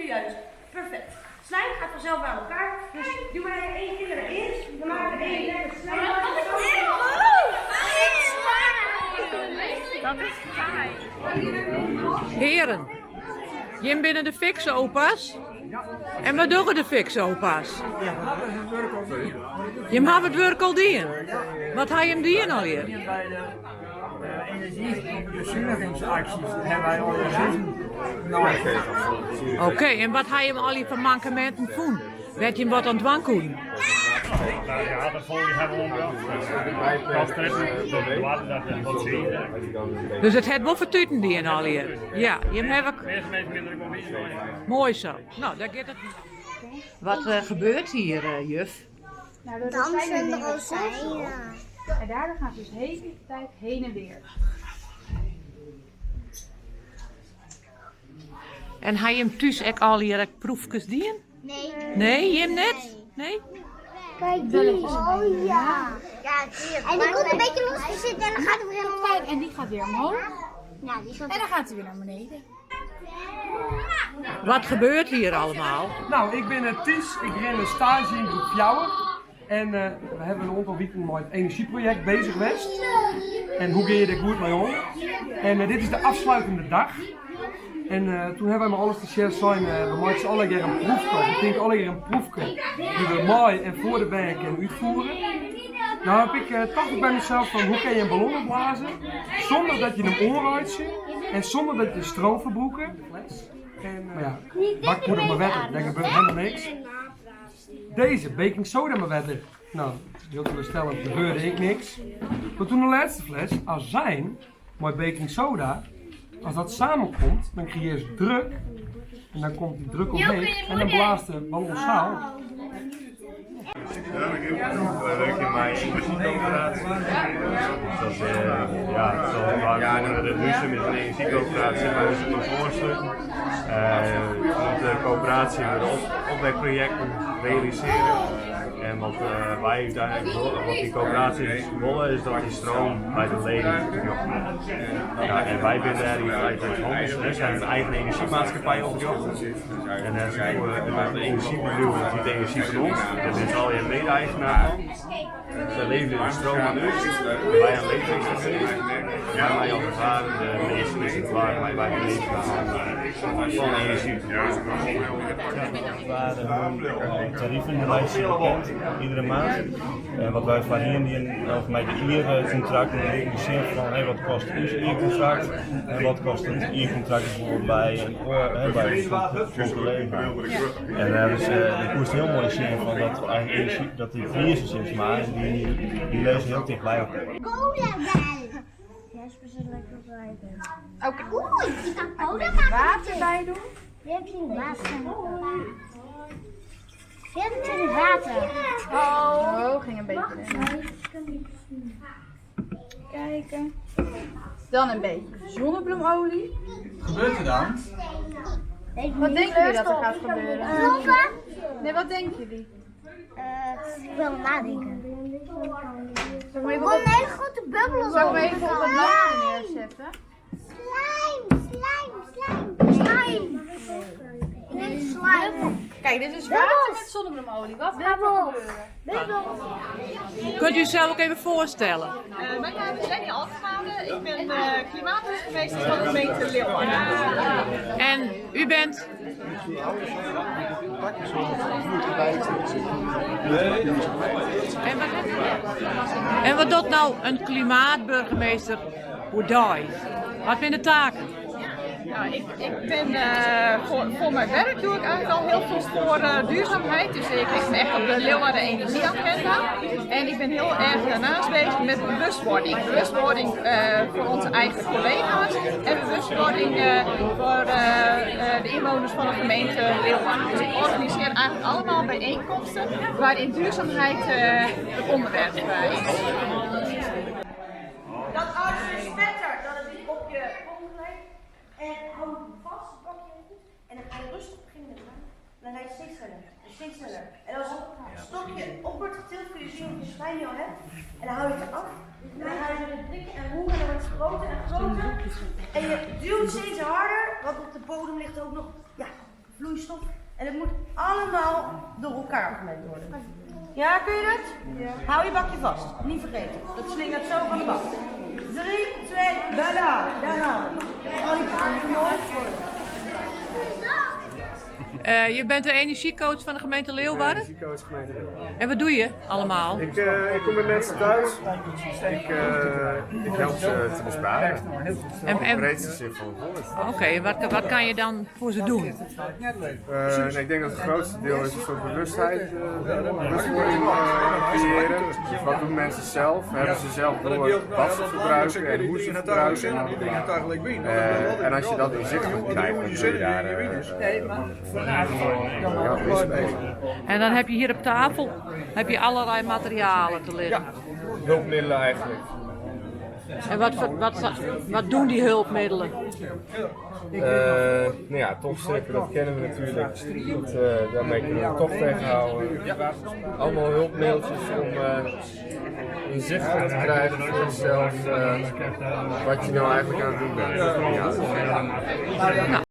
Serieus. Perfect. Slijm gaat vanzelf aan elkaar. Dus doe maar even één vinger erin. Dan maken we één lekker slijm. Dat is taai. Heren, jim binne de fikse opa's? En wat dogge de fikse opa's? Jim hawwe it wurk al dien. Wat ha jim dien allegear? By de enerzjybesunigingsacties hawwe wy al huzen neigefrege. Oké, en wat ha jim allegear foar mankeminten fûn? Wêr't jim wat oan dwaan koenen? Ja, dat folie hebben we omgebracht. Dat doarren dat wat zie Dus it hat wol fertuten dien allegear? Ja, jim hawwe. Measte minsken binne der ek wol wiis mei. Moai zo. Nou, daar giet it. Wat gebeurt hier, juf? Nou, de Dansen rozijnen nemen het rozijnen. En daardoor gaan ze dus de hele tijd heen en weer. En ha jim thús ek allegear ek proefkes dien? Nee. Nee, jim net? Nee? Kijk die. Oh ja. En die komt een beetje los te zitten en dan gaat het weer omhoog. Kijk, en die gaat weer omhoog. Ja, die gaat En dan gaat hij weer naar beneden. Wat gebeurt hier allemaal? Nou, ik bin Ties, ik rin in staazje yn groep fjouwer. En we hawwe in oantal wiken mei it enerzjyprojekt bezich west. En hoe gean je dêr goed mei om? En dit is de afsluitende dag. En toen hawwe wy mei alles te sjen sein, we meitsje allegear in proefke, of we tinke allegear in proefke dy't we mei en foar de bern kinne útfiere. Nou heb ik tocht ik by mysels fan hoe kin je in ballon opblaze sûnder dat je him oanreitsje en sûnder dat je stroom ferbrûke. En, mar ja, bakpoeder mei wetter, dêr gebeurt helemaal niks. Deze, baking soda mei wetter. Nou, heel teleurstellend, gebeurde ek niks. Maar toen de laatste fles, azijn mei baking soda, as dat samenkomt, dan creëer je druk. En dan komt die druk omheech en dan blaast de ballon sa op. Wy wurkje mei enerzjykoöperaasje. Dus dat is, ja, it sil ja, de Huzum is in enerzjykoöperaasje, mar we sitte ons oansletten. Want de koöperaasje wurde opwekprojekten realisearre. En wat wy úteinlik wolle, wat dy koöperaasjes wolle, is dat dy stroom by de leden terjochte komt. Ja, en wy binne dêr yn feite it hannels, hè, sy hawwe in eigen enerzjymaatskippij oprjochte. En dêr is it enerzjybedriuw dat hyt Energie van Ons, dêr binne se allegear mede-eigenaar fan. Sy leverje de stroom oan ús en wy aan leveringsfergunning. Wy meie as it ware de minsken is it waar meie wy genietsje fan enerzjy. Tarifen meitsje bekend iedere maand. En wat wy foarhinne dienen, of mei de jierkontrakten, in de sin fan hey, wat kostet ús jierkontrakt en wat kostet it jierkontrakt bijvoorbeeld by in oar, by in kollega. En dêr is, dêr koest hiel moai sjen fan dat eigentlik enerzjy, dat dy prizen sis mar, dy lizze hiel ticht by elkoar. Cola bij. Jesper zit lekker op de iPad. Oké. Oeh, je kan Een cola beetje maken. water bij doen. Je hebt geen water. Je hebt natuurlijk water. Oh, ging een beetje. Kijken. Dan een beetje zonnebloemolie. Wat gebeurt er dan? Wat denken jullie dat er gaat gebeuren? Stoppen. Nee, wat denken jullie? Ik wil nadenken. Zal ik hem even Kom op, een hele grote bubbel zal ik hem even op het lampje neerzetten? Slijm, slijm, slijm, slijm. Ik denk slijm. Kijk, dit is water met zonnebloemolie. Wat gaat er gebeuren? Bubbels. Kunt u uzelf ook even voorstellen? Mijn naam is Lenny Alkemade. Ik ben klimaatburgemeester van de gemeente Leeuwarden. En u bent? En wat, en wat docht nou in klimaatburgemeester oerdei? Wat binne de taken? Nou, ik ben, voor mijn werk doe ik eigenlijk al heel veel voor duurzaamheid. Dus ik richt me echt op de Leeuwarden Energieagenda. En ik ben heel erg daarnaast bezig met bewustwording. Bewustwording voor onze eigen collega's en bewustwording voor de inwoners van de gemeente Leeuwarden. Dus ik organiseer eigenlijk allemaal bijeenkomsten waarin duurzaamheid het onderwerp is. Dat als je spettert, dat het niet op je kont glijdt. En hou hem vast, pak je even. En dan ga je rustig beginnen met draaien. En dan ga je steeds sneller en steeds sneller. En als het stokje op wordt getild, kun je zien of je slijm je al hebt. En dan hou je het eraf. En dan ga je het prikken en roeren en dan wordt het groter en groter. En je duwt steeds harder, want op de bodem ligt ook nog, ja, vloeistof. En het moet allemaal door elkaar gemengd worden. Ja, kun je dat? Ja. Hou je bakje vast. Niet vergeten. Dat slingert zo van de bak. 3, 2, daarna. Daarna. Al die kaarten nooit worden. Je bent de energiecoach van de gemeente Leeuwarden. Energiecoach gemeente Leeuwarden. En wat doe je allemaal? Ik kom bij mensen thuis. Ik help ze te besparen. In de breedste zin van het woord. Oké, wat kan je dan voor ze doen? Nee, ik denk dat het grootste deel is een soort bewustwording creëren. Dus wat doen mensen zelf? Hebben ze zelf door wat ze verbruiken en hoe ze verbruiken? En als je dat inzichtelijk krijgt, dan kun je daar ja, winst. En dan heb je hier op tafel allerlei materialen te liggen. Ja, hulpmiddelen eigenlijk. En wat doen die hulpmiddelen? Tochtstrippen, dat kennen we natuurlijk. Daarmee kunnen we tocht tegenhouden. Allemaal hulpmiddeltjes om inzichtelijk te krijgen voor jezelf wat je nou eigenlijk aan het doen bent. Ja.